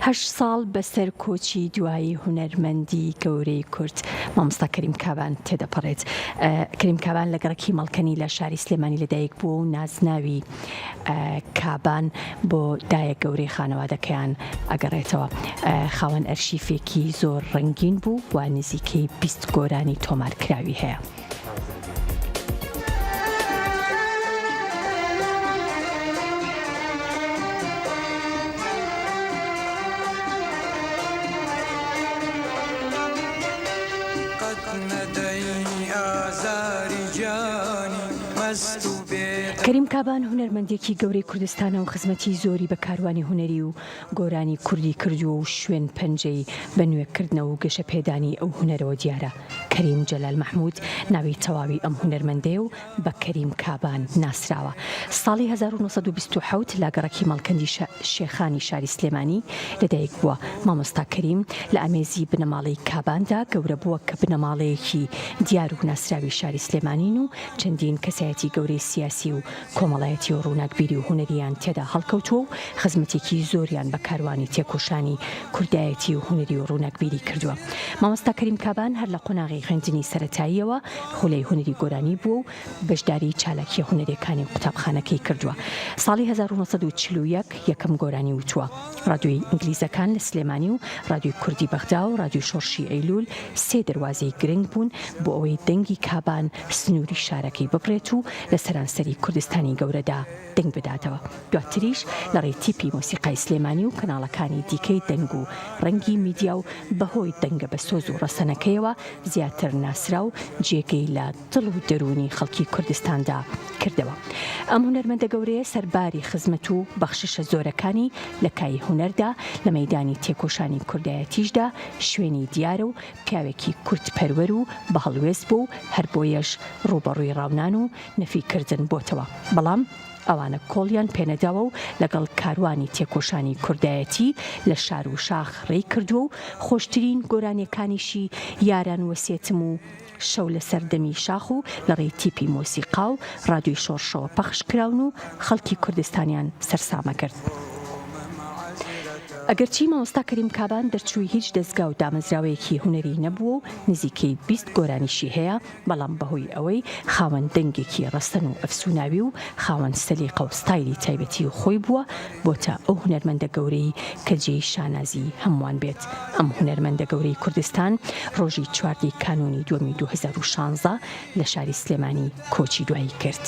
هەشت ساڵ بەسەر کۆچی دوایی هونەرمەندی گەورەی کورد مامۆستا کەریم کابان تێدەپەڕێت. کەریم کابان لە گەڕەکی مەڵکەنی لە شاری سلێمانی لەدایک بووە و نازناوی کابان بۆ دایە گەورەی خانەوادەکەیان ئەگەڕێتەوە. خاوەن ئەرشیفێکی زۆر ڕەنگین بوو و نزیکەی 20 گۆرانی تۆمارکراوی هەیە. کەریم کابان هونەرمەندێکی گەورەی کوردستانە و خزمەتی زۆری بە کاروانی هونەری و گۆرانی کوردی کردووە و شوێن پەنجەی بە نوێکردنەوە و گەشەپێدانی ئەو هونەرەوە دیارە. کەریم جەلال مەحمود ناوی تەواوی ئەم هونەرمەندەیە و بە کەریم کابان ناسراوە. ساڵی 1927 لە گەڕەکی مەڵکەندی شێخانی شاری سلێمانی لەدایک بووە. مامۆستا کەریم لە ئامێزی بنەماڵەی کاباندا گەورە بووە کە بنەماڵەیەکی دیار و ناسراوی شاری سلێمانین و چەندین کەسایەتی گەورەی سیاسی و کۆمەڵایەتی و ڕووناکبیری و هونەرییان تێدا هەڵکەوتووە و خزمەتێکی زۆریان بە کاروانی تێکۆشانی کوردایەتی و هونەری و ڕووناکبیری کردووە. مامۆستا کەریم کابان هەر لە قۆناغی خوێندنی سەرەتاییەوە خولەی هونەری گۆرانی بووە و بەشداری چالاکییە هونەرییەکانی قوتابخانەکەی کردووە. ساڵی 1941 یەکەم گۆرانی وتووە. ڕادیۆی ئینگلیزەکان لە سلێمانی و ڕادیۆی کوردی بەغدا و ڕادیۆی شۆڕشی ئەیلوول سێ دەروازەی گرنگ بوون بۆ ئەوەی دەنگی کابان سنووری شارەکەی ببڕێت و لە سەرانسەری کوردستانی گەورەدا دەنگ بداتەوە. دواتریش لە ڕێی تیپی مۆسیقای سلێمانی و کەناڵەکانی دیکەی دەنگ و ڕەنگی میدیا و بەهۆی دەنگە بەسۆز و ڕەسەنەکەیەوە زیاتر ناسرا و جێگەی لە دڵ و دەروونی خەڵکی کوردستاندا کردەوە. ئەم هونەرمەندە گەورەیە سەرباری خزمەت و بەخششە زۆرەکانی لە کای هونەردا، لە مەیدانی تێکۆشانی کوردایەتیشدا شوێنی دیارە و پیاوێکی کوردپەروەر و بەهەڵوێست بووە و هەر بۆیەش ڕووبەڕووی ڕاونان و نەفیکردن بۆتەوە. بەڵام ئەوانە کۆڵیان پێنەداوە و لەگەڵ کاروانی تێکۆشانی کوردایەتی لە شار و شاخ ڕێی کردووە و خۆشترین گۆرانیەکانیشی یاران وەسێتم و شەو لە سەر دەمی شاخ و لە ڕێی تیپی مۆسیقا و ڕادیۆی شۆڕشەوە پەخش کراون و خەڵکی کوردستانیان سەرسامە کرد. ئەگەرچی مامۆستا کەریم کابان دەرچووی هیچ دەزگا و دامەزراوەیەکی هونەری نەبووە و نزیکەی 20 گۆرانیشی هەیە، بەڵام بەهۆی ئەوەی خاوەن دەنگێکی ڕەسەن و ئەفسوناوی و خاوەن سەلیقە و ستایلی تایبەتی خۆی بووە، بۆتە ئەو هونەرمەندە گەورەی کە جێی شانازی هەمووان بێت. ئەم هونەرمەندە گەورەی کوردستان ڕۆژی 14 ی کانوونی دووەمی 2016 لە شاری سلێمانی کۆچی دوایی کرد.